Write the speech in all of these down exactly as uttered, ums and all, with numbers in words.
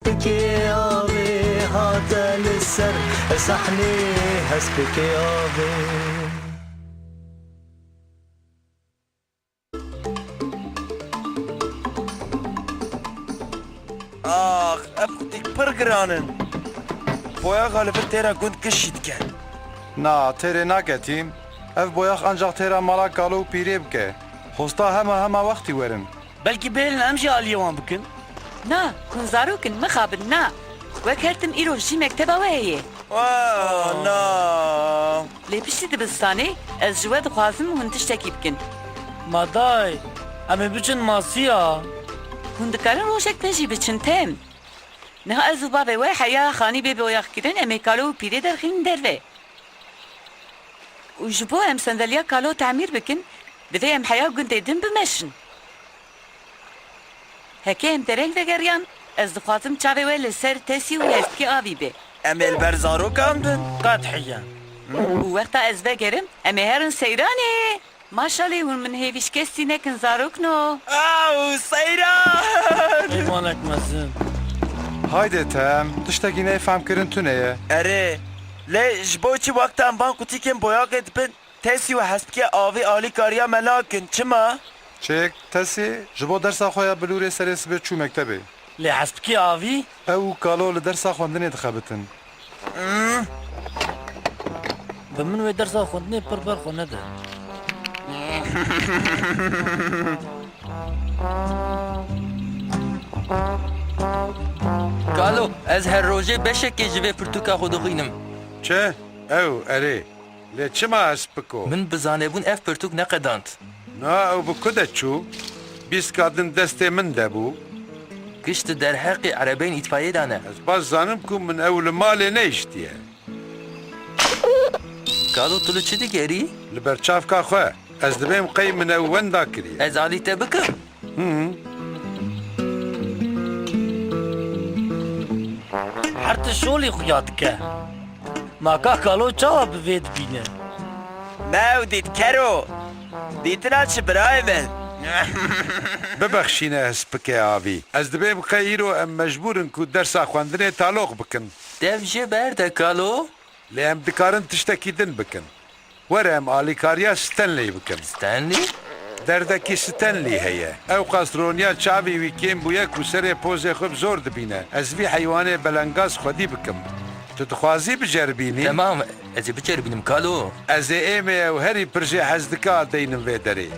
Hespikê avê hate li ser sahnê, hespikê avê. Ax, ev qutîk pir giran in. Boyaxa li vir têra gund giş jî dike. Na, têrê nake Tîm. Ev boyax ancax têra mala kalo û pîrê bike. Hosta hema hema wextî werin. Belkî bêlin em jî aliyê wan bikin. Na, hûn zarok in, mixabin, na. Wek her tim îro jî mekteba we heye. Wa, na. Lê piştî dibistanê ez ji we dixwazim hûn tiştekî bikin. Ma day, em ê biçin masiya. Hûn dikarin rojek din jî biçin, Tem. Niha ez û bavê we heya xanî bê boyaxkirin, em ê kalo û pîrê derxînin derve. Û ji bo em sendeliya kalo temîr bikin, divê em heya gundê din bimeşin. Heke em dereng vegeriyan, ez dixwazim çavê we li ser Tesî û hespikê avî be. Em ê li ber zarokan bin? Qet hiye. Û wexta ez vegerim, em ê herin seyranê. Maşalê hûn min hêvî şikestî nekin zarokno. Aw, seyran! Mêvanek mezin. Hayde Tem, tiştekî neyfemkirin tune ye. Erê, lê ji bo çi wexta em van qutîkên boyaxê dibin, Tesî û hespikê avî alîkariya me nakin, çima? Çêk, Tesî, ji bo dersa xwe ya bilûrê serê sibê çû mektebê. Lê hespikê avî? Ew û kalo li dersa xwendinê dixebitin. Bi min wê dersa xwendinê pir ber xwe nede. Kalo, ez her rojê beşekê ji vê pirtûka xwe dixwînim. Çi? Ew, erê. Lê çima hespiko? Min bi zanebûn ev pirtûk neqedand. Na, ew bi ku de çû? Bîstka din destê min de bû. Giş di derheqê erebeyên îtfayê de ne. Ez baş zanim ku min ew li malê nehiştiye. Kalo, tu li çi digerî? Li berçavka xwe. Ez dibêm qey min ew wenda kiriye. Ez alî te bikim? Hı. Her ti şolî xuya dike. Ma ka kalo çawa bi vê dibîne? Me ew dît kero. Dîtina çi birayê min? Bibexşîne hespikê avî. Ez dibêm qey îro em mecbûr in ku dersa xwendinê taloq bikin. Dev jê berde kalo. Lê em dikarin tiştekî din bikin. Were em alîkariya Stanley bikin. Stanley? Derdekî Stanley heye. Ewqas roniya çavê wî kêm bûye ku serê pozê xwe bi zor dibîne. Ez vî heywanê belengaz xwedî bikim. Tu dixwazî biceribînî? Temam, ez ê biceribînim kalo. Ez ê êmê ew herî pir jê hez dike a deynim vê derê.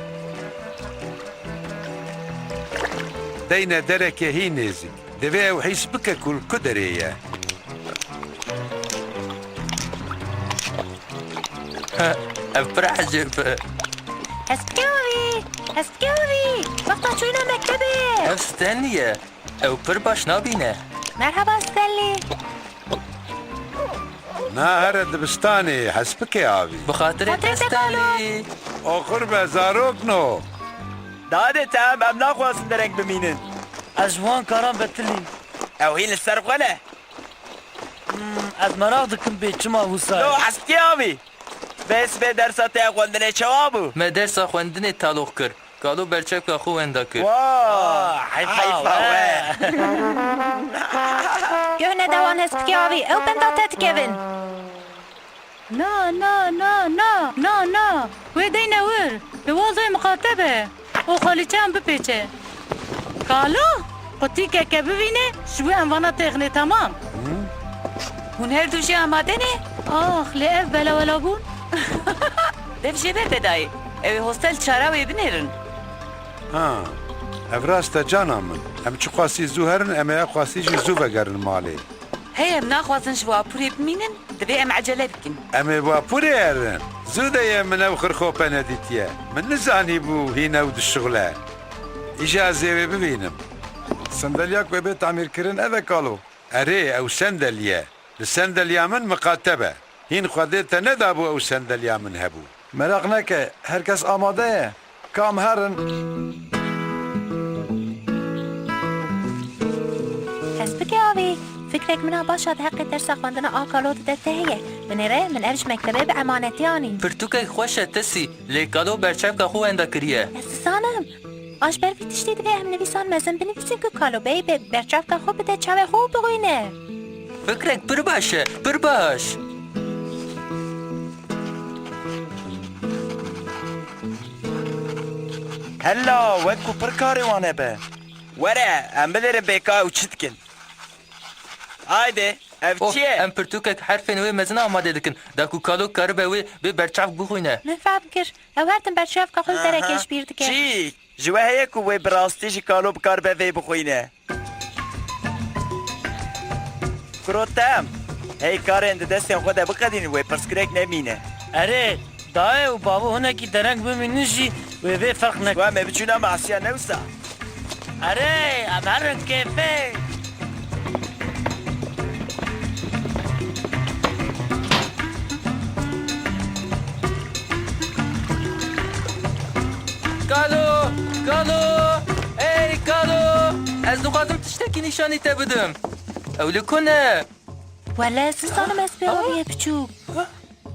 Deyne derekê hîn nêzîk. Divê ew hîs bike ku li ku derê ye. Ev pir ecêb e. Hespikê avî! Hespikê avî! Wexta çûyîna mektebê ye! Ev Stanley ye. Ew pir baş nabîne. Merhaba Stanley. Na here dibistanê, hespikê avî. Bi xatirê te Stanley. Oxir be zarokno. Dadê te em, em naxwazin dereng bimînin. Ez ji wan karan betilîm. Ew hîn li ser xwe ne. Hmm, ez meraq dikim bê çima wisa ye. Lo hespikê avî. Vê sibê dersa te ya xwendinê çawa bû? Me dersa xwendinê taloq kir. Kalo berçavka xwe wenda kir. Wa, heyfa we. Guh nede wan hespikê avî, ew benda te dikevin. Na, na, na, na, na, na. Wê deyne wir. Li wazayê miqate be. Û xalîçeyan bipêçe. Kalo, qutîkeke bivîne, ji bo em vana têxinê, temam. Hûn her du jî amade ne? Ax, lê ev belawela bûn. Dev jê berde dayê. Ew ê hostel çara wê binêrin. Ha, ev rast e cana min. Em çiqasî zû herin, em ê eqasî jî zû vegerin malê. Hey, em naxwazin ji wapûrê bimînin, divê em ecele bikin. Em ê wapûrê herin. Zû de ye min ew xirxope nedîtiye. Min nizanîbû hîn ew dişuxile. Îja ez ê wê bibînim. Sendeliya ku ê bê tamîrkirin ev e kalo. Erê, ew sendeliye. Li sendeliya min miqate be. Hîn Xwedê te nedabû ew sendeliya min hebû. Meraq neke, her kes amade ye. Kam herin. Hespikê avî, fikrek min a baş a di heqê dersa xwendina a kalo di destê heye. Binêre, min ev ji mektebê bi emanetî anî. Pirtûkek xweş e Tesî, lê kalo berçavka xwe wenda kiriye. Ez dizanim. A ji ber vî tiştî divê em nivîsan mezin binivîsin ku Kalo bêyî be berçavka xwe bide çavê xwe û bixwîne. Fikrek pir baş e, pir baş. Hela, wek ku pir karê wan hebe. Were, em binêrin bê ka ew çi dikin. Haydi, ev Oh, çi ye? Em pirtûkek herfên wê mezin amade dikin, da ku Kalo karibe wê bê berçavk bixwîne. Min fehm kir. Ew her tim berçavka xwe li derekê ji bîr dike. Çi? Ji we heye ku wê bi rastî jî Kalo bikaribe vê bixwîne? Kuro Tem, hey karên di destên xwe de biqedînin, wê pirsgirêk nemîne. Erê, dayê û bavo hinekî dereng bimînin jî wê vê ferq neke. Ji we me biçûna masiya ne wisa. Erê, em herin kêfê. Kalo! Kalo! Ey Kalo! Ez dixwazim tiştekî nîşanî te bidim. Ew li ku ne? Wele, ez nizanim ez bê aviyê biçûk.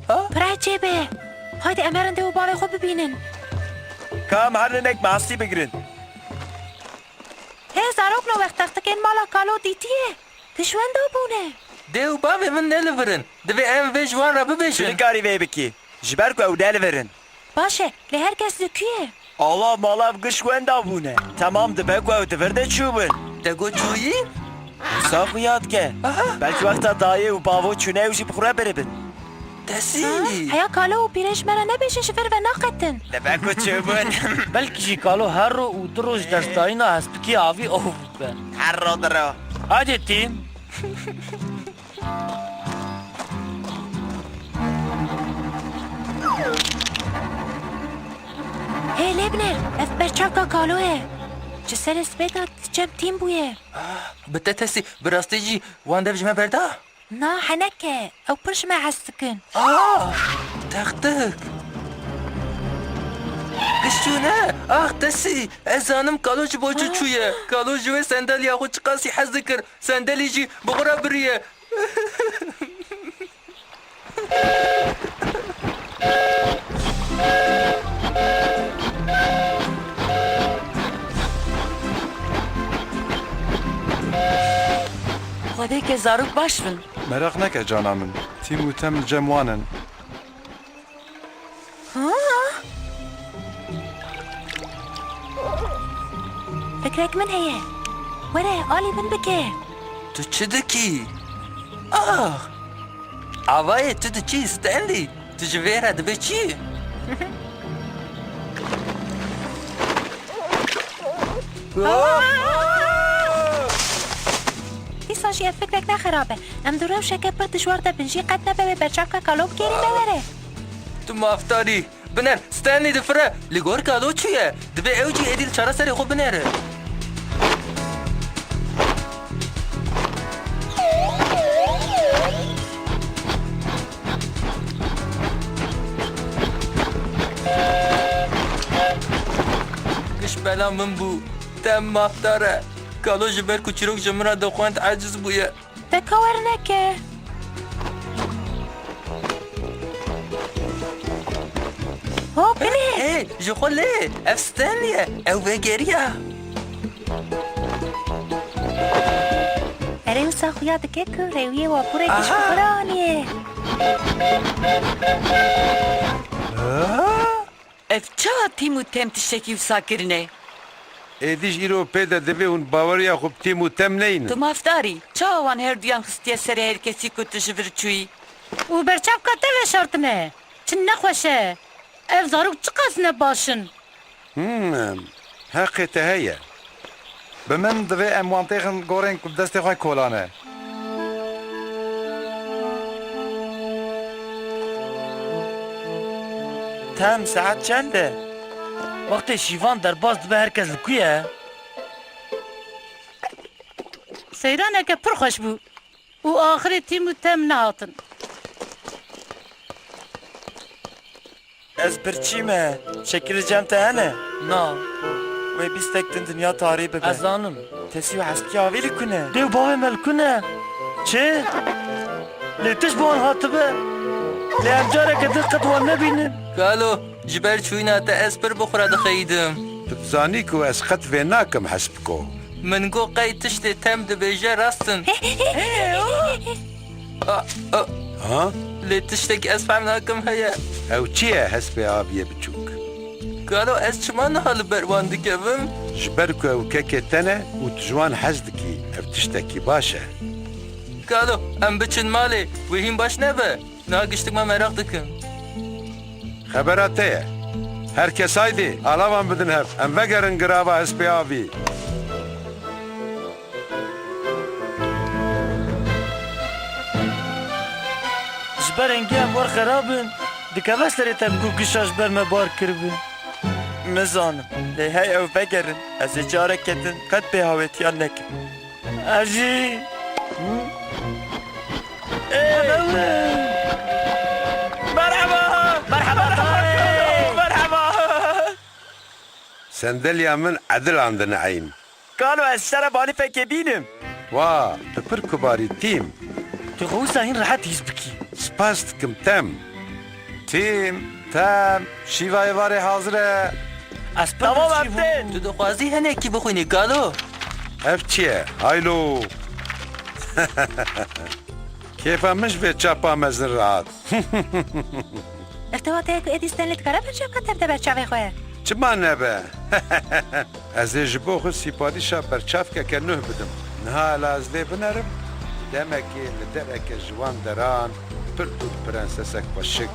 Ha? Pir ecêb e. Haydi em herin dê û bavê xwe bibînin. Ka em herin hinek masî bigirin. Hê zarokno, wext textikên mala Kalo dîtiye. Giş wenda bûne. Dê û bavê min ne li vir in. Divê em vê ji wan re bibêjin. Tu nikarî vê bikî. Ji ber ku ew ne li vir in. Baş e, lê her kes li ku ye? Alav malav giş wenda bûne. Temam dibe ku ew di vir de çûbin. Te got çûyî? Wisa xuya dike. Aha. Belkî wexta dayê û bavo çûne ew jî bi xwe re biribin. Tesî. Ha? Heya Kalo û pîrê ji me re nebêjin ji vir ve naqetin. Dibe ku çûbin. Belkî jî Kalo her ro û du roj dersdayîna hespikê avî ov bibe. Her ro du ro. Hadi Tim. Hê lê binêr, ev berçavka Kalo ye. Ji serê sibê de diçem tîm bûye. Ah, bi te tesî, bi rastî jî wan dev ji me berda? Na, heneke, ew pir ji me hez dikin. Ah, textik. Giş çûne, ah tesî, ez zanim Kalo ji bo çi çûye. Kalo ji wê sendaliya xwe çiqasî hez dikir, sendalî jî bi xwe re biriye. Xwedê ke zarok baş bin. Meraq neke cana min. Tîm û Tem li cem wan in. Ha? Fikrek min heye. Were, alî min bike. Tu çi dikî? Ah! Avayê tu diçî, Stanley? Tu ji vê re dibê çi? Dîsa jî ev fikrek ne xerab e. Em di rewşeke pir dijwar de bin jî qet nebe wê berçavka Kalo bigêrî me were. Tu mafdar î. Biner, Stanley difire. Li gor Kalo çûye. Divê ew jî êdî li çareserê xwe binêre. Giş bela min bû. Tem mafdar e. Kalo ji ber ku çîrok ji min re dixwend, aciz bûye. Te ka werneke. Hop, binê. Ê, ji xwe lê. Ev Stanley ye. Ew vegeriya. Erê, wisa xuya dike ku rêwiyê wapûrê giş bi xwe re aniye. Ev çawa Tîm û Tem tiştekî wisa kirine? Êdî ji îro pê de divê hûn baweriya xwe bi Tîm û Tem neynin. Tu mafdar î. Çawa wan herduyan xistiye serê her kesî ku tu ji vir çûyî? Û berçavka te veşartine. Çi nexweş e. Ev zarok çiqas ne baş in. Hmm, heqê te heye. Bi min divê em wan têxin gorên ku bi destê xwe kolan e. Tem, saet çend e? Wextê şîvan derbas dibe, her kes li ku ye? Seyraneke pir xweş bû. Û axirê Tîm û Tem nehatin. Ez birçî me. Şekil li cem te hene? Na. Wê bîstek din dinya tarî bibe. Ez zanim. Tesî û hespî avî li ku ne? Dê û bavê me li ku ne? Çi? Lê tu ji bo wan hatibe? Lê em careke din qet wan nebînin. Kalo, ji ber çûyîna te ez pir bi xwe re dixeyidim. Tu zanî ku ez qet vê nakim hespiko. Min got qey tiştê Tem dibêje rast in. A, a, Ha? Lê tiştek ez fehm nakim heye. Ew çi ye hespê aviyê biçûk? Galo ez çima niha li ber wan dikevim? Ji ber ku ew kekê te ne û tu ji wan hez dikî, ev tiştekî baş e. Galo em biçin malê, wê hîn baş nebe. Niha giştik me meraq dikim. Xebera te ye. Her kes haydê, alavan bidin hev. Em vegerin girava hespê avî. Ji ber engî em wer xerab in, dikeve serê te ku gişa ji ber me bar kiribe. Nizanim, lê hey ew vegerin, ez ê careke din qet bêhawêtiyan nekim. Ez jî. Merhaba! Merhaba! Merhaba! Sendeliya min edilan dineîn. Kalo ez ji te re balîfekê bînim. Wa, tu pir kubarî Tîm. Tu xwe wisa hîn rehet hîs bikî. Spas dikim Tem. Tîm, Tem, şîva êvarê hazir e. Ez pir Tamam, birçî bûm. Abdin. Tu dixwazî hinekî bixwînî, Galo? Ev çi ye? Haylo. Kêfa min ji vê çapa mezin re hat. Ev tewa te ye ku êdî Stanley dikare berçavka te bide ber çavê xwe? Çima nebe? Ez ê ji bo xwe sîparîşa berçavkeke nuh bidim. Niha la ez lê binerim, demekê li dereke ji wan deran pir dûr prensesek xweşik